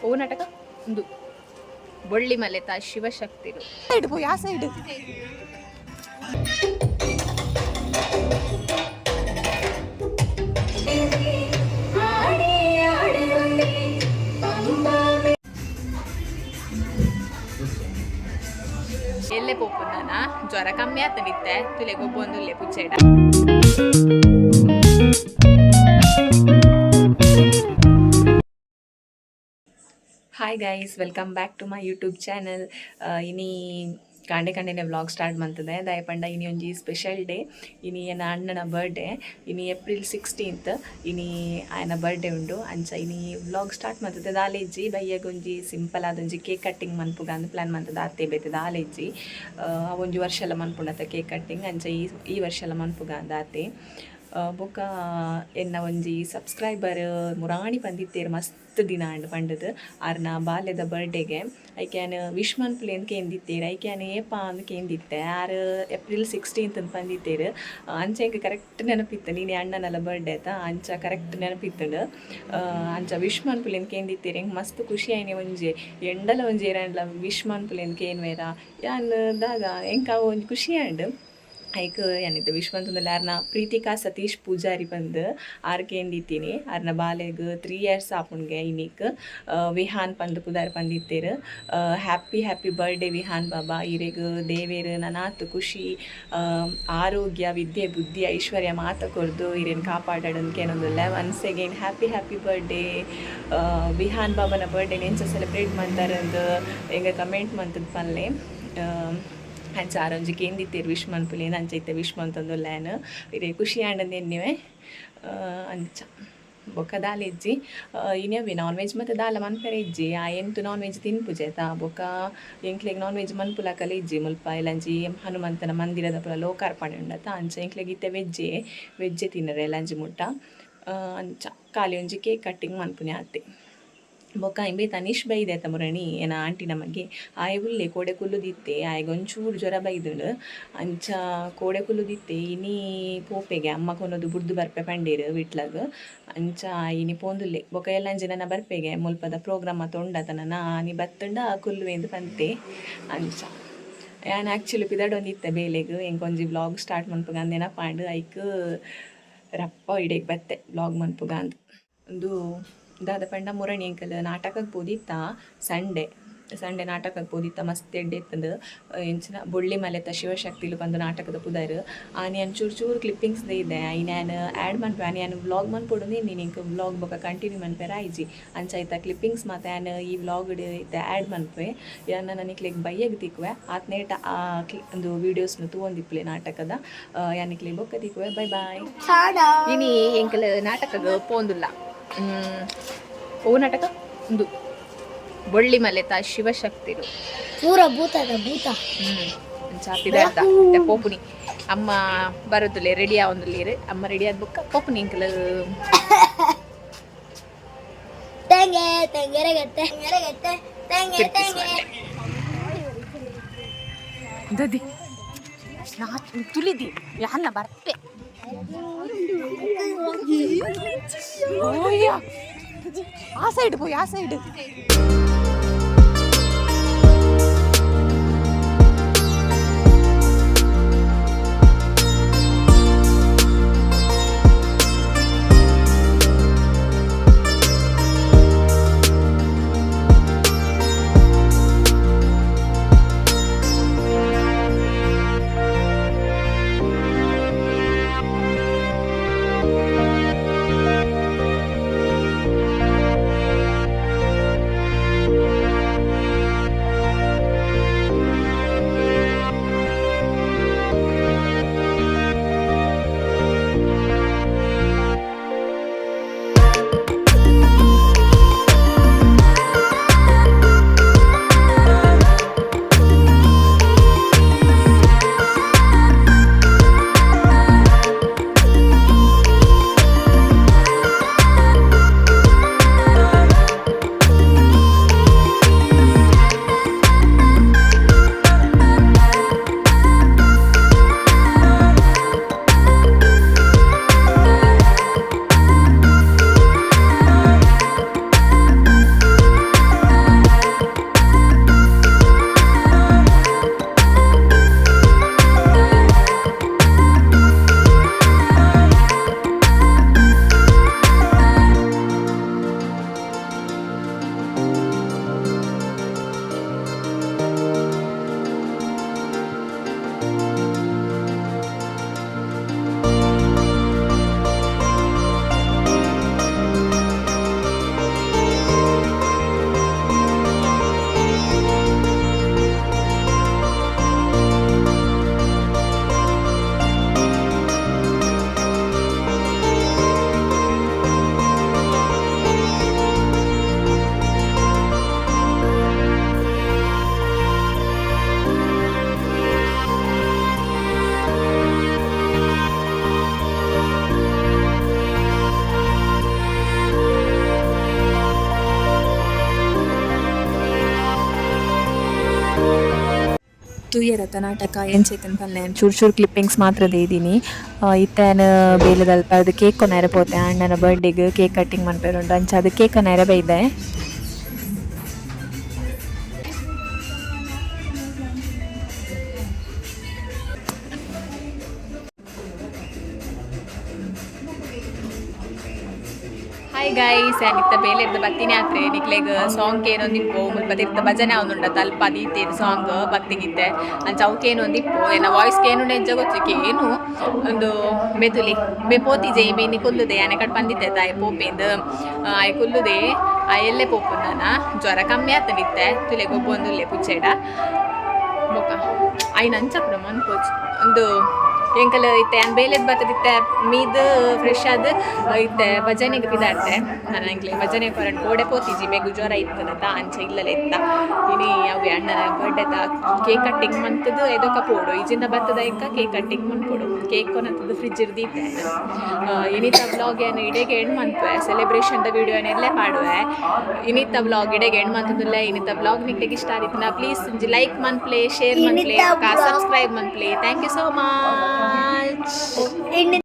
ಓ ನಾಟಕ ಒಂದು ಬೊಳ್ಳಿಮಲೆತ ಶಿವಶಕ್ತಿರು. ಸೈಡ್ ಪೋಯಿ, ಆ ಸೈಡ್. ಎಲ್ಲೆ ಪೋಪುನಾನ ಜ್ವರ ಕಮ್ಮಿ ಆತನಿತ್ತೆ ತುಲೆ ಗೊಬ್ಬೊಂದುಲ್ಲೆ ಪುಚ್ಚೆಡ. Hi guys, welcome back to my YouTube channel. ಇನಿ ಕಾಂಡೆ ಕಾಂಡೆನೆ ವ್ಲಾಗ್ ಸ್ಟಾರ್ಟ್ ಮಂತದೆ. ದಯಪಂಡ ಇನಿ ಒಂಜಿ ಸ್ಪೆಷಲ್ ಡೇ. ಇನಿ ಎನ್ನ ಅಣ್ಣನ ಬರ್ಡೇ. ಇನಿ ಏಪ್ರಿಲ್ 16 ಇನಿ ಆಯನ ಬರ್ಡೇ ಉಂಡು. ಅಂಚ ಇನಿ ವ್ಲಾಗ್ ಸ್ಟಾರ್ಟ್ ಮಂತದೆ. ದಾಲೆಜ್ಜಿ, ಬಯ್ಯಗೊಂಜಿ ಸಿಂಪಲ್ ಆದೊಂಜಿ ಕೇಕ್ ಕಟ್ಟಿಂಗ್ ಮನ್ಪುಗ ಅಂದ್ ಪ್ಲ್ಯಾನ್ ಮಂತದೆ. ಆತೆ ಬೇತೆ ದಾಲೆಜ್ಜಿ. ಒಂಜಿ ವರ್ಷ ಎಲ್ಲ ಮನ್ಪುಂಡತ ಕೇಕ್ ಕಟ್ಟಿಂಗ್. ಅಂಚ ಈ ಈ ವರ್ಷ ಎಲ್ಲ ಮನ್ಪುಗ ಅಂದ್ ಆತೆ. ಬೊಕ ಎನ್ನ ಒಂಜಿ ಸಬ್ಸ್ಕ್ರೈಬರ್ ಮುರಾಣಿ ಪಂದಿತ್ತೇರು, ಮಸ್ತ್ ದಿನ ಆಂಡ್ ಪಂಡದು. ಆರ್ನ ಬಾಲ್ಯದ ಬರ್ಡೇಗೆ ಐಕ್ ಯಾನ್ ವಿಶ್ ಮನ್ಪುಲೆ ಅಂದ್ ಕೇಂದಿತ್ತೇರು. ಐಕ್ ಯಾನ್ ಏಪ ಅಂದ್ ಕೇಂದಿತ್ತೆ. ಆರ್ ಏಪ್ರಿಲ್ 16 ಅಂತ ಪಂದಿತ್ತೇರು. ಅಂಚ ಎಂಕ್ ಕರೆಕ್ಟ್ ನೆನಪಿತ್ತು, ನೀನೆ ಅಣ್ಣನೆಲ್ಲ ಬರ್ಡೇ ಆಯ್ತಾ, ಅಂಚ ಕರೆಕ್ಟ್ ನೆನಪಿತ್ತುಂಡು. ಅಂಚ ವಿಶ್ ಮನ್ಪುಲೆ ಅಂದ್ ಕೇಂದಿತ್ತೇರು. ಎಂಕ್ ಮಸ್ತ್ ಖುಷಿ ಆಯ್ನೆ. ಒಂಜಿ ಎಂಡಲ ಒಂಜಿ ಏರಾಂಡ್ಲ ವಿಶ್ ಮನ್ಪುಲೆ ಅಂದ್ ಕೇನ್ವೇರ ಯಾನ್ ದಾದ, ಎಂಕ್ ಅವು ಒಂಜಿ ಖುಷಿ ಆಂಡ್. ಐಕ್ ಯಾನಿತ್ತೆ ವಿಶ್ ಮಂತೊಂದುಲ್ಲೆ. ಆರ್ನ ಪ್ರೀತಿಕಾ ಸತೀಶ್ ಪೂಜಾರಿ ಪಂದ್ ಆರ್ ಕೇಂದಿತ್ತೀನಿ. ಆರ್ನ ಬಾಲೆಗ್ 3 ಇಯರ್ಸ್ ಆಪುಂಡ್ಗೆ ಇನಿಕ್. ವಿಹಾನ್ ಪಂದ್ ಪುದರ್ ಪಂದಿತ್ತೇರು. ಹ್ಯಾಪಿ ಹ್ಯಾಪಿ ಬರ್ಡೇ ವಿಹಾನ್ ಬಾಬಾ. ಇರೆಗ್ ದೇವೆರ್ ನನಾತ್ ಖುಷಿ, ಆರೋಗ್ಯ, ವಿದ್ಯೆ, ಬುದ್ಧಿ, ಐಶ್ವರ್ಯ ಮಾತ ಕೊರ್ದು ಇರೆನ್ ಕಾಪಾಡಡ್ ಕೇನೊಂದುಲ್ಲೆ. Once again, happy happy birthday. Vihaan ಬಾಬನ ಬರ್ಡೇ ಎಂಚ ಸೆಲೆಬ್ರೇಟ್ ಮಂತಾರಂದು ಎಂಗ ಕಮೆಂಟ್ ಮಂತದ್ ಪನ್ಲೆ. ಅಂಚ ಆರೊಂಜಿ ಕೇಂದಿತ್ತೇರು ವಿಶ್ ಮನ್ಪುಲೇನು. ಅಂಚ ಇತ್ತೆ ವಿಶ್ ಮಂತೊಂದುಲ್ಲೆ ಯಾನ್. ಇರೆ ಖುಷಿ ಆಂಡಂದು ಎನ್ನಿವೆ. ಅಂಚ ಬೊಕ್ಕ ದಾಲ ಇಜ್ಜಿ. ಇನಿ ಅವೆ ನಾನ್ ವೆಜ್ ಮತ್ತು ದಾಲ ಮನ್ಪೆರೆ ಇಜ್ಜಿ. ಆ ಎಂತು ನಾನ್ ವೆಜ್ ತಿನ್ಪುಜೆ ಆಯ್ತಾ. ಬೊಕ್ಕ ಎಂಕ್ಲೆಗ್ ನಾನ್ ವೆಜ್ ಮನ್ಪುಲಕಲ ಇಜ್ಜಿ. ಮುಲ್ಪ ಇಲ್ಲಂಜಿ ಹನುಮಂತನ ಮಂದಿರದ ಪೂರ ಲೋಕಾರ್ಪಣೆ ಉಂಡತ. ಅಂಚ ಎಂಕ್ಲೆಗ್ ಇತ್ತೆ ವೆಜ್ಜೆ ವೆಜ್ಜೆ ತಿನ್ನರೆ ಲಂಜಿ ಮುಟ್ಟ. ಅಂಚ ಖಾಲಿ ಒಂಜಿ ಕೇಕ್ ಕಟ್ಟಿಂಗ್ ಮನ್ಪುನೆ ಆತೆ. ಬೊಕ್ಕ ಇಂಬೆ ತನಿಷ್ ಬೈದೆ ಆತ ಮುರಣಿ, ಏನ ಆಂಟಿ ನಮಗೆ. ಆಯೆ ಉಲ್ಲೆ ಕೋಡೆ ಕುಲ್ಲುದಿತ್ತೆ. ಆಯೆಗ್ ಒಂಚೂರು ಜ್ವರ ಬೈದುಂಡು. ಅಂಚ ಕೋಡೆ ಕುಲ್ಲುದಿತ್ತೆ. ಇನಿ ಪೋಪೆಗೆ, ಅಮ್ಮ ಕೊನೊದು ಬುಡ್ದು ಬರ್ಪೆ ಪಂಡೇರು ವಿಟ್ಲಗ್. ಅಂಚ ಇನಿ ಪೋಂದುಲ್ಲೆ. ಬೊಕ ಎಲ್ಲಂಜಿ ನನ ಬರ್ಪೆಗೆ. ಮುಲ್ಪದ ಪ್ರೋಗ್ರಾಮ್ ಮಾತ ಉಂಡತ. ನನ ಆನಿ ಬತ್ತುಂಡ ಕುಲ್ಲುವೆಂದು ಪಂತೆ. ಅಂಚ ಯಾನ್ ಆ್ಯಕ್ಚುಲಿ ಪಿದಡೊಂದಿತ್ತೆ ಬೇಲೆಗ್. ಎಂಕೊಂಜಿ ವ್ಲಾಗ್ ಸ್ಟಾರ್ಟ್ ಮನ್ಪುಗ ಅಂದ್ ನೆನಪಾಂಡ್. ಐಕ್ ರಪ್ಪ ಇಡೆಗ್ ಬತ್ತೆ ವ್ಲಾಗ್ ಮನ್ಪುಗ ಅಂದ್. ಒಂದು ದಾದ ಪಂಡ, ಮುರಣಿ ಎಂಕಲ್ ನಾಟಕಕ್ಕೆ ಪೋದಿತ್ತ. ಸಂಡೇ ಸಂಡೇ ನಾಟಕಕ್ಕೆ ಪೋದಿತ್ತ. ಮಸ್ತ್ ಎಡ್ಡೆ ಇತ್ತಂದು. ಎಂಚಿನ ಬೊಳ್ಳಿ ಮಲೆತ ಶಿವಶಕ್ತಿಲು ಪಂದ್ ನಾಟಕದ ಪುದರ್. ಆನಿ ಯಾನ್ ಚೂರು ಚೂರು ಕ್ಲಿಪ್ಪಿಂಗ್ಸ್ ಇದೆ, ಐನ್ ಯಾನ್ ಆ್ಯಡ್ ಮನ್ಪೆ. ಆನಿ ಯಾನ್ ವ್ಲಾಗ್ ಮನ್ಪೊಡು ನೀನು ಎಂಕ್ ವ್ಲಾಗ್ ಬೊಕ ಕಂಟಿನ್ಯೂ ಮನ್ಪೆರ ಆಯ್ಜಿ. ಅಂಚ ಐತ ಕ್ಲಿಪ್ಪಿಂಗ್ಸ್ ಮಾತ ಯಾನ್ ಈ ವ್ಲಾಗ್ ಇತ್ತೆ ಆ್ಯಡ್ ಮನ್ಪೆ. ಯಾನ್ ನಿಕ್ಲೆಗ್ ಬಯ್ಯಗ್ ತಿಕ್ಕುವೆ. ಆತ್ನೇಟ ಆ ಒಂದು ವೀಡಿಯೋಸ್ನ ತೂವೊಂದಿಪ್ಪಲೆ ನಾಟಕದ. ಯಾನ್ ನಿಕ್ಲೆಗ್ ಬೊಕ್ಕ ತಿಕ್ಕುವೆ. Bye bye. ಇನಿ ಎಂಕಲ್ ನಾಟಕಗ್ ಪೋಂದುಲ್ಲ. ಓ ನಾಟಕ ಒಂದು ಬೊಳ್ಳಿಮಲೆತ ಶಿವಶಕ್ತಿರು. ಪೂರ ಭೂತದ ಭೂತ. ಅಂಚ ಪಿದಾರ್ದ ಇತ್ತೆ ಪೋಪುನಿ. ಅಮ್ಮ ಬರುದುಲ್ಲೆ, ರೆಡಿ ಆವೊಂದುಲ್ಲೇರು. ಅಮ್ಮ ರೆಡಿ ಆದ್ ಬೊಕ್ಕ ಪೋಪುನಿ ಎಂಕಲ್. ತೆಂಗೆ ತೆಂಗೆರೆಗತ್ತೆ ತೆಂಗೆರೆಗತ್ತೆ ತೆಂಗೆ ತೆಂಗೆ. ದದಿ ತುಲಿದಿ ಯಾನ್ನ ಬರ್ಪೆ. ಓಯ್ಯ, ಆ ಸೈಡ್ ಪೋಯಿ, ಆ ಸೈಡ್. ತೂಯರತ್ತ ನಾಟಕ ಎಂಚೈತನ್ ಪಲ್ಲೆ. ಚೂರು ಚೂರು ಕ್ಲಿಪ್ಪಿಂಗ್ಸ್ ಮಾತ್ರ ದೀದಿನಿ. ಇತ್ತೆ ಬೇಲೆದಲ್ಪ ಅದು ಕೇಕ್ ಕೊನರೆ ಪೋತೆ. ಅಣ್ಣನ ಬರ್ಡೇಗ್ ಕೇಕ್ ಕಟ್ಟಿಂಗ್ ಮನ್ಪೆರುಂಡು, ಅಂಚ ಅದು ಕೇಕ್ ಕೊನರೆ ಬೈದೆ. ಹಾಯ್ ಗೈಸ್, ಇತ್ತ ಬೇಲೆರ್ದ್ ಬತ್ತಿನ ಆತ್ರೆ. ನಿಕ್ಲೆಗ್ ಸಾಂಗ್ ಕೇನೊಂದಿಪ್ಪು. ಮುಲ್ಪ ತಿರ್ತ ಭಜನೆ ಆವೊಂದುಂಡ, ಅಲ್ಪ ದೀತೆರ್ ಸಾಂಗ್ ಭಕ್ತಿಗೀತೆ. ಅಂಚ ಅವು ಕೇನೊಂದಿಪ್ಪು. ಎನ್ನ ವಾಯ್ಸ್ ಕೇನುಂಡ ಎಂಚ ಗೊತ್ತು ಕೇನು. ಒಂದು ಮೆದುಲಿ ಬೆ ಪೋತಿಜೆ ಬೇನಿ ಕುಲ್ಲುದೆ. ಯಾನೆ ಕಟ್ ಬಂದಿತ್ತೆ ತಾಯಿ ಪೋಪೇಂದ್ ಆಯ್ ಕುಲ್ಲುದೆ. ಆ ಎಲ್ಲೆ ಪೋಪುಂದನ ಜ್ವರ ಕಮ್ಮಿ ಆತಂಡಿತ್ತೆ. ತುಲೆ ಗೊಬ್ಬೊಂದುಲ್ಲೆ ಪುಚ್ಚೆಡ. ಬೊಕ ಐನ್ ಅಂಚ ಪೂರ ಮನ್ಪೊಚ್. ಒಂದು ಎಂಕಲ್ ಇತ್ತೆ ಯಾನ್ ಬೇಲೆದ್ ಬತ್ತದಿತ್ತೆ, ಮೀದ್ ಫ್ರೆಶ್ ಆದ್ ಇತ್ತೆ ಭಜನೆಗೆ ಪಿದಾಡ್ತೆ. ನಾನು ಎಂಕ್ಲೆ ಭಜನೆ ಕೊರಡ್ ಗೋಡೆ ಪೋತಿಜಿ. ಮೇಗು ಜ್ವರ ಇತ್ತದತ್ತ, ಅಂಚ ಇಲ್ಲಲೆ ಇತ್ತ. ಇನಿ ಅವೆ ಅಣ್ಣನ ಬರ್ಡೇದ ಕೇಕ್ ಕಟ್ಟಿಂಗ್ ಮಂತುದು ಎದೊಕ ಪೋಡು. ಇಜಿಂದ ಬತ್ತದ ಇಕ್ಕ ಕೇಕ್ ಕಟ್ಟಿಂಗ್ ಮನ್ಪೊಡು. ಕೇಕ್ ಕೊನತ್ತದು ಫ್ರಿಜ್ ದೀತೆ. ಇನಿತ ವ್ಲಾಗ್ ಏನು ಇಡೆಗೆ ಎಂಡ್ ಮನ್ಪುವೆ. ಸೆಲೆಬ್ರೇಷನ್ the video ಎಲ್ಲೇ ಪಾಡುವೆ. ಇನಿತ ವ್ಲಾಗ್ ಇಡೆಗೆ ಎಂಡ್ ಮಂತುದುಲ್ಲೆ. ಇನಿತ ವ್ಲಾಗ್ ನಿಕ್ಲೆಗ್ ಇಷ್ಟ ಆದಿತ್ತಿನ ಪ್ಲೀಸ್ ಒಂಜಿ ಲೈಕ್ ಮನ್ಪ್ಲೆ, ಶೇರ್ ಮನ್ಪ್ಲೆ, ಇನಿತ vlog subscribe ಮನ್ಪ್ಲೆ. Thank you so much. ಇನ್ನು